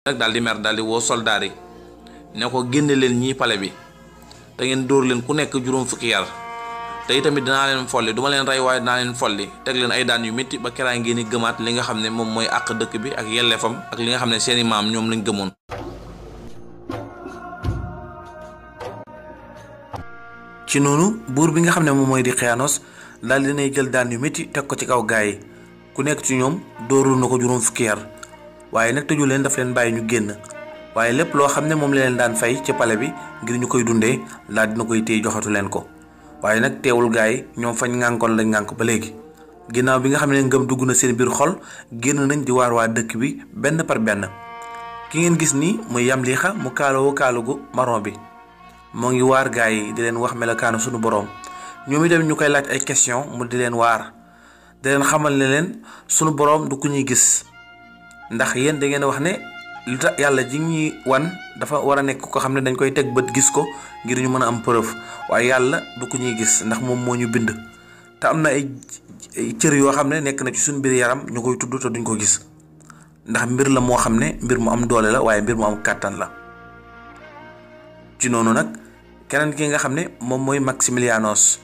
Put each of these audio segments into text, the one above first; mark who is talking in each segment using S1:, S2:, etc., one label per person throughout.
S1: nag daal di mer daal di woo soldaar yi ne ko génne leen ñii pale bi te ngeen dóor leen ku nekk juróom fukki yar te itamit dinaa leen folli duma leen rey waaye dinaa leen folli teg leen ay daan yu métti ba keraa ngeen di gëmaat li nga xam ne moom mooy àq dëkk bi ak yelleefam ak li nga xam ne seeni maam ñoom lañ gëmoon. ci noonu buur bi nga xam ne moom mooy di Xiyaanos daal dinay jël daan yu métti teg ko ci kaw gaay yi ku nekk ci ñoom dóorul na ko juróom fukki yar waaye nag tëju leen daf leen bàyyi ñu génn waaye lépp loo xam ne moom la leen daan fay ci pale bi ngir ñu koy dundee daal dina koy téye joxatu leen ko waaye nag teewul gaay yi ñoom fañ ngànkoon lañ ngànk ba léegi ginnaaw bi nga xam ne ngëm dugg na seen biir xol génn nañ di waar waa dëkk bi benn par benn ki ngeen gis nii muy Yamlixa mu kaalawoo kaalagu marron bi moo ngi waar gaay yi di leen wax melokaanu sunu boroom ñoom itam ñu koy laaj ay question mu di leen waar di leen xamal ne leen sunu boroom du ku ñuy gis ndax yéen da ngeen wax ne lu tax yàlla ji ñuy wan dafa war a nekk ko xam ne dañ koy teg bët gis ko ngir ñu mën a am preuve waaye yàlla du ku ñuy gis ndax moom moo ñu bind te am na ay cër yoo xam ne nekk na ci suñu biir yaram ñu koy tudd te duñ ko gis ndax mbir la moo xam ne mbir mu am doole la waaye mbir mu am kàttan la. ci noonu nag keneen ki nga xam ne moom mooy Maximilianos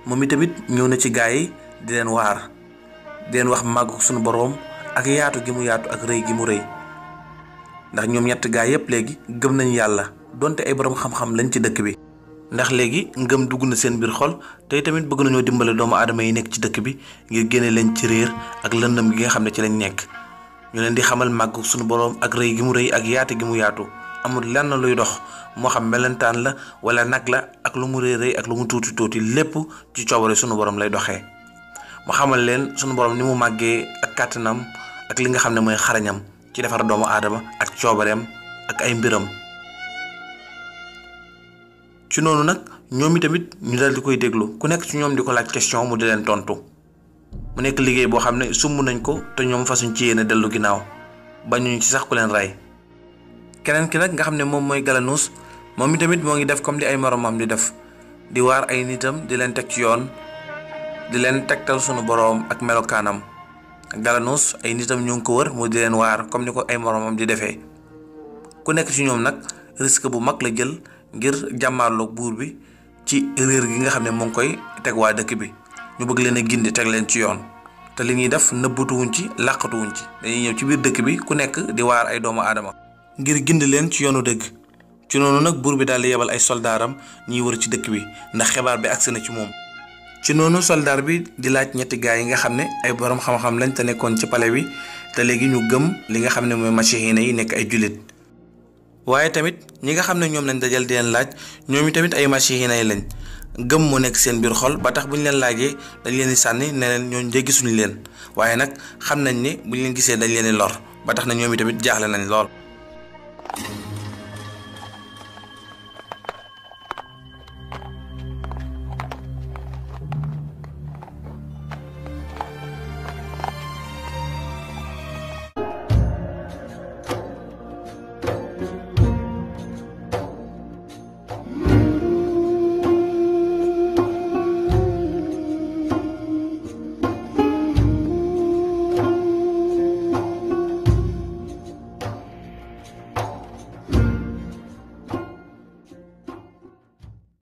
S1: moom itamit ñëw na ci gaay yi di leen waar di leen wax màggu suñu boroom ak yaatu gi mu yaatu ak rëy gi mu rëy ndax ñoom ñett gaay yépp léegi gëm nañ yàlla donte ay boroom xam-xam lañ ci dëkk bi ndax léegi ngëm dugg na seen biir xol te tamit bëgg nañoo dimbale doomu aadama yi nekk ci dëkk bi ngir génne leen ci réer ak lëndëm gi nga xam ne ci lañ nekk ñu leen di xamal màggu suñu boroom ak rëy gi mu rëy ak yaatu gi mu yaatu amul lenn luy dox moo xam melentaan la wala nag la ak lu mu rëy ak lu mu tuuti tuuti lépp ci coobare sunu borom lay doxee mu xamal leen sunu borom ni mu màggee ak kàttanam ak li nga xam ne mooy xarañam ci defar doomu aadama ak coobareem ak ay mbiram. ci noonu nag ñoom itamit ñu dal di koy déglu ku nekk ci ñoom di ko laaj question mu di leen tontu mu nekk liggéey boo xam ne sumb nañ ko te ñoom fasuñ ci yéene dellu ginnaaw bañuñ ci sax ku leen rey. keneen ki nag nga xam ne moom mooy Galanus moom itamit moo ngi def comme di ay moromam di def di waar ay nitam di leen teg ci yoon di leen tegtal sunu boroom ak melokaanam. Galanus ay nitam ñu ngi ko wër mu di leen waar comme ni ko ay moromam di defee ku nekk ci ñoom nag risque bu mag la jël ngir jàmmaarloog buur bi ci réer gi nga xam ne moo ngi koy teg waa dëkk bi ñu bëgg leen a gindi teg leen ci yoon te li ñuy def nëbbatuwuñ ci làqatuwuñ ci dañuy ñëw ci biir dëkk bi ku nekk di waar ay doomu aadama ngir gindi leen ci yoonu dëgg. ci noonu nag buur bi daal di yebal ay soldaaram ñuy wër ci dëkk bi ndax xibaar bi agsi na ci moom. ci noonu soldaar bi di laaj ñetti gaay yi nga xam ne ay borom xam-xam lañ te nekkoon ci palais bi te léegi ñu gëm li nga xam ne mooy masixiina yi nekk ay jullit waaye tamit ñi nga xam ne ñoom lañ dajal di leen laaj ñoom i tamit ay masixiina yi lañ gëm moo nekk seen biir xol ba tax bu ñu leen laajee dañ leen di sànni ne leen ñooñu de gisuñu leen waaye nag xam nañ ne bu ñu leen gisee dañ leen di lor ba tax na ñoom i tamit jaaxle nañ lool.